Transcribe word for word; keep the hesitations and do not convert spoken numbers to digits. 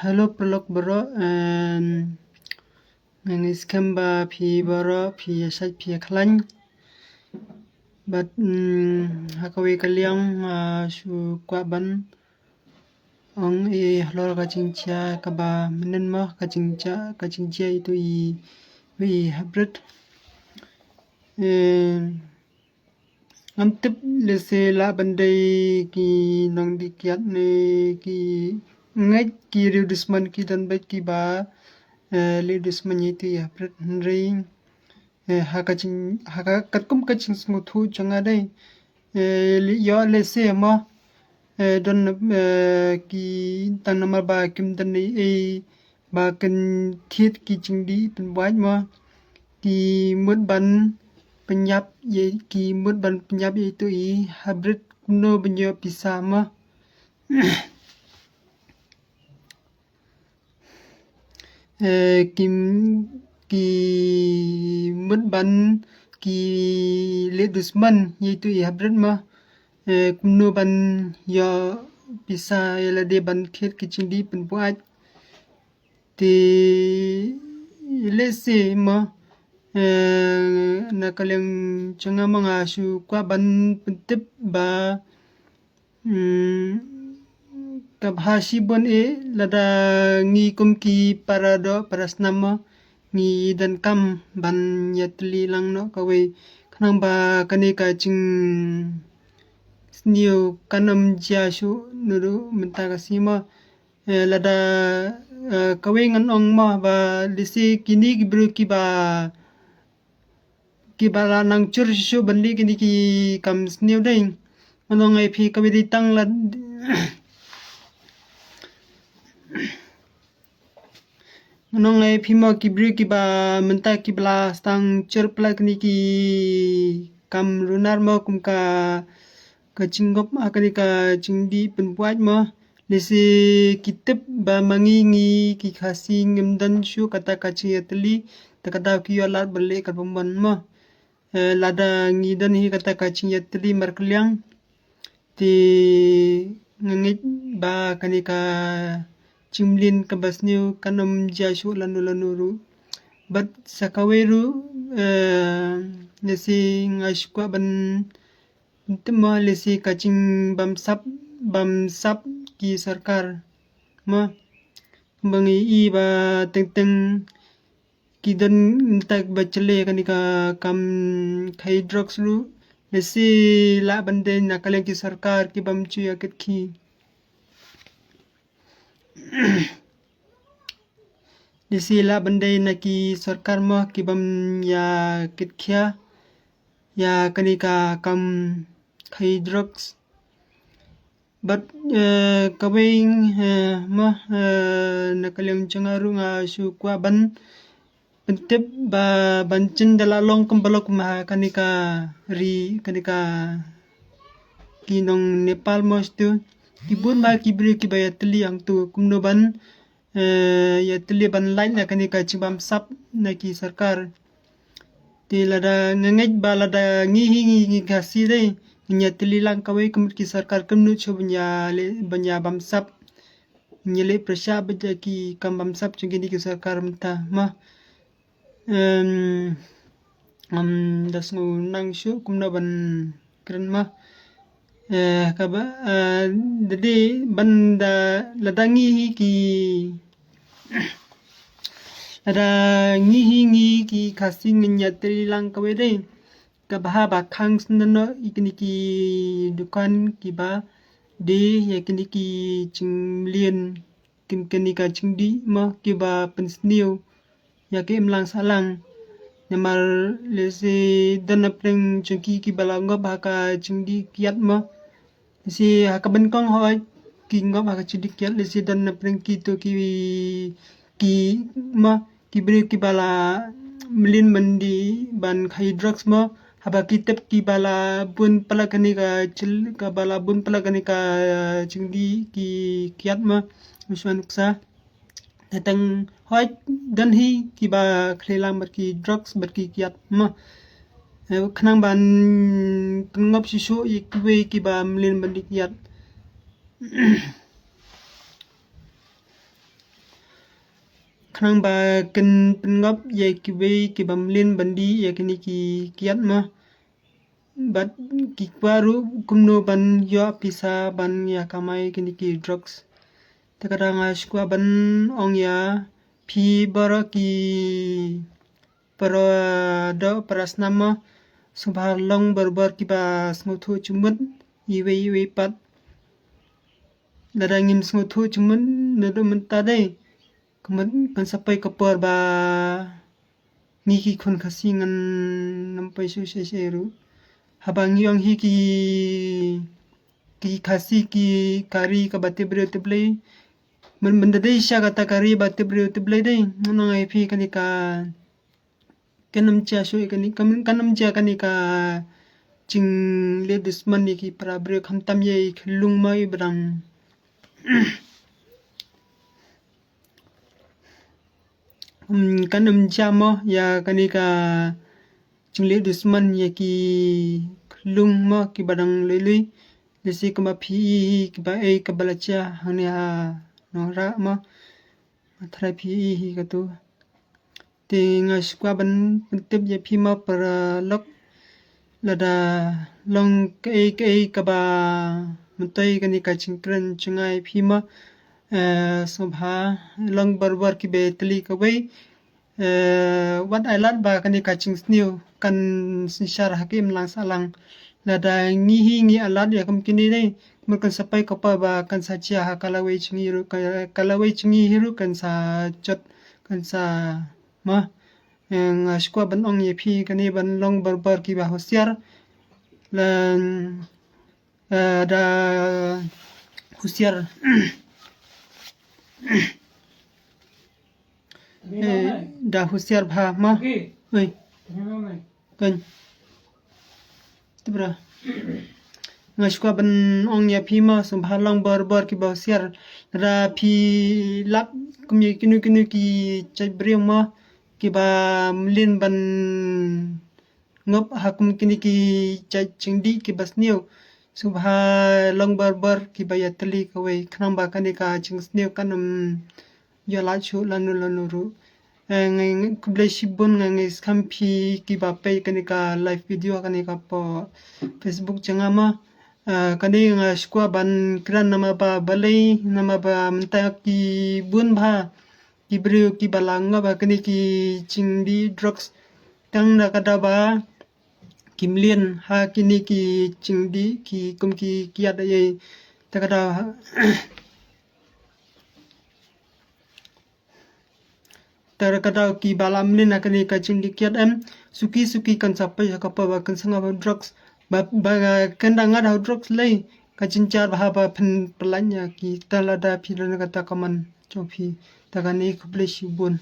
Hello paralok baroh, em, nga ngeit skhem ba phi baroh phi ïa shait phi ïa khlaiñ. Bad, mm, ha kawei ka liang, ah, shu kwah ban ong ei halor ka jingjia kaba mynnin mo, ka jingjia, ka jingjia ito i, i hybrid. Eh, ngam tip lehse lah ban dei ki nongdih kiad ne ki ngeit ki riew dusmon ki don beit kiba, eh, leh dusmon ïa ito i hybrid, hynrei, eh, ha ka jing, ha ka katkum ka jingsngewthuh jong nga dei, eh, leh ïoh lehse mo, eh, don, eh, ki tang namar ba kim don ei ei ba kin thied ki jingdih pynbuaid mo, ki mut ban pynïap ïa, ki mut ban pynïap ïa ito i hybrid kumno ban ïoh pisa mo. Eh, ki, ki mut ban ki leh dusmon ïa ito i hybrid mo, eh, kumno ban ïoh pisa ïa lade ban thied ki jingdih pynbuaid. Te lehse mo, eh, na ka liang jong nga mo nga shu kwah ban pyntip ba, mm, ka bha shibun eh lada ngi kum ki para doh para snam mo ngi donkam ban ïatylli lang noh kawei, khnang ba kane ka jingsniew kan ym jia shuh naduh mynta ka sngi mo. Eh, lada, eh, kawei ngan ong mo ba lehse kine ki briew kiba, kiba la nang jur shuh shuh ban leh kine ki kam sniew dei. Ngan ong ïa phi kawei dei tang la, ngan ong ïa phi mo ki briew kiba mynta kiba la sdang jur palat kine ki kam runar mo kum ka, ka jingngop ha kane ka jingdih pynbuaid mo. Lehse ki tip ba ma ngi ngi ki Khasi ngim don shuh kata ka jingïatylli, te ka daw ki ïoh lad ban leh katba mon mo. Eh, lada ngi don hi kata ka jingïatylli markylliang, te nga ngeit ba kane ka jingmlien kaba sniew kan ym jia shuh lano lano ruh. Bad sa kawei ruh, eh, lehse nga shu kwah ban pyntip mo lehse ka jingbamsap, bamsap ki sorkar mo. Ba ngi i ba teng teng ki don mynta ba jleh kane ka kam khaïi drugs ruh, lehse lah ban dei na ka liang ki sorkar ki bym ju ïa kit khie. Lehse lah ban dei na ki sorkar mo ki bym ïa kit khia ïa kane ka kam khaïi drugs. Bad, eh, kawei, eh, mo, eh, na ka liang jong nga ruh nga shu kwah ban pyntip ba ban jin da la long kum ba long kum ha kane ka ri, kane ka ki nong Nepal mo stu. Ki bun ba ki briew kiba ïatylli hangtu kumno ban, eh, ïatylli ban lait na kane ka jingbamsap na ki sorkar. Te lada nga ngeit ba lada ngi hi ngi, ngi Khasi dei, ngin ïatylli lang kawei ka mut ki sorkar kim nud shuh ban ïa leh, ban ïa bamsap. Ngin ïa leh pyrshah bad ïa ki kam bamsap jong kine ki sorkar mynta mo. Em, em, da sngew nang shuh kumno ban kren mo. Eh, kaba, eh, da dei ban da lada ngi hi ki, lada ngi hi ngi ki Khasi ngin ïatylli lang kawei dei. Kaba ha ba khang sngewno ïa kine ki dukan kiba dei ïa kine ki jingmlien, kin kine ka jingdih mo kiba pynsniew ïa ka imlang sahlang. Namar lehse don na pdeng jong ki kiba la ngop ha ka jingdih kiad mo. Lehse ha ka ban kong hoi ki ngop ha ka jingdih kiad, lehse don na pdeng kito ki, ki mo, ki briew kiba la mlien ban dih ban khaïi drugs mo. Haba ki tip kiba la bun palat kane ka jil, kaba la bun palat kane ka jingdih ki kiad mo. Nuksa. Te tang hoi don hi kiba khlei lang bad ki drugs bad ki kiad mo. Eh, khnang ban pynngop shuh shuh ïa kiwei kiba mlien ban dih kiad. khnang ba kin pynngop ïa kiwei kiba mlien ban dih ïa kine ki kiad mo. Bad ki kwah ruh kumno ban ïoh pisa ban ïa kamai kine ki drugs. Te kata nga shu kwah ban ong ïa phi baroh ki para doh para snam mo, sngewbha long barabor kiba sngewthuh jingmut iwei iwei pat. Lada ngim sngewthuh jingmut naduh mynta dei, kumut kan sa poi ka por ba ngi ki khun Khasi ngan ym poi shuh shuh shuh ruh. Haba ngi ong hi ki ki Khasi ki ka ri kaba tip briew tip Blei. Myn myn da dei sha kata ka ri ba tip briew tip Blei dei, ngan ong ïa phi kane ka, kan ym jia shuh kane, kan kan ym jia kane ka jingleh dusmon ïa ki para briew, khamtam ïa i khyllung mo i ba dang Hmm, kan ym jia mo ïa kane ka jingleh dusmon ïa ki khyllung mo kiba dang lui lui. Lehse kumba phi i hi kiba ei kaba la jia hangne ha Nongrah mo. Nga tharai phi i hi katu. Te nga shu kwah ban pyntip ïa phi mo paralok, lada long kaei kaei kaba myntoi kane ka jingkren jong nga ïa phi mo, eh, sngewbha long barabor kiba ïatylli kawei. Eh, wat ai lad ba kane ka jingsniew kan synshar ha ka imlang sahlang. Lada ngi hi ngi ai lad ïa kum kine dei, kumut kan sa poi ka por ba kan sa jia ha ka lawei jong ngi ruh, ka, ka lawei jong ngi hi ruh kan sa jot, kan sa mo. Eh, nga shu kwah ban ong ïa phi kane ban long barabor kiba husiar. Lada, eh, da husiar. Eh, da husiar bha mo. Oi. Kan. Tip ra. Nga shu kwah ban ong ïa phi mo, sngewbha long barabor kiba husiar. Lada phi lap kum ïa kino kino ki jait briew mo kiba mlien ban ngop ha kum kine ki jait jingdih kiba sniew. Sngewbha long barabor kiba ïatylli kawei, khnang ba kane ka jingsniew kan ym ïa lait shuh lano lano ruh. Eh, nga, nga, khublei shibun, nga ngeit skhem phi kiba peit kane ka live video kane ka por Facebook jong nga mo. Eh, kane nga shu kwah ban kren namar ba balei, namar ba mynta ki bun bha ki briew kiba la ngop ha kine ki jingdih drugs. Tang da ka daw ba ki mlien ha kine ki jingdih ki kum ki kiad ei. Te ka daw, te ka daw kiba la mlien ha kine ka jingdih kiad em, suki suki kan sa poi ha ka por ba kan sa ngop ha drugs. Ba, ba kan da ngat ha drugs lei, ka jynjar bha ba phin pyllait ïa ki. Te lada phi don kata ka mon jong phi, te kane, khublei shibun.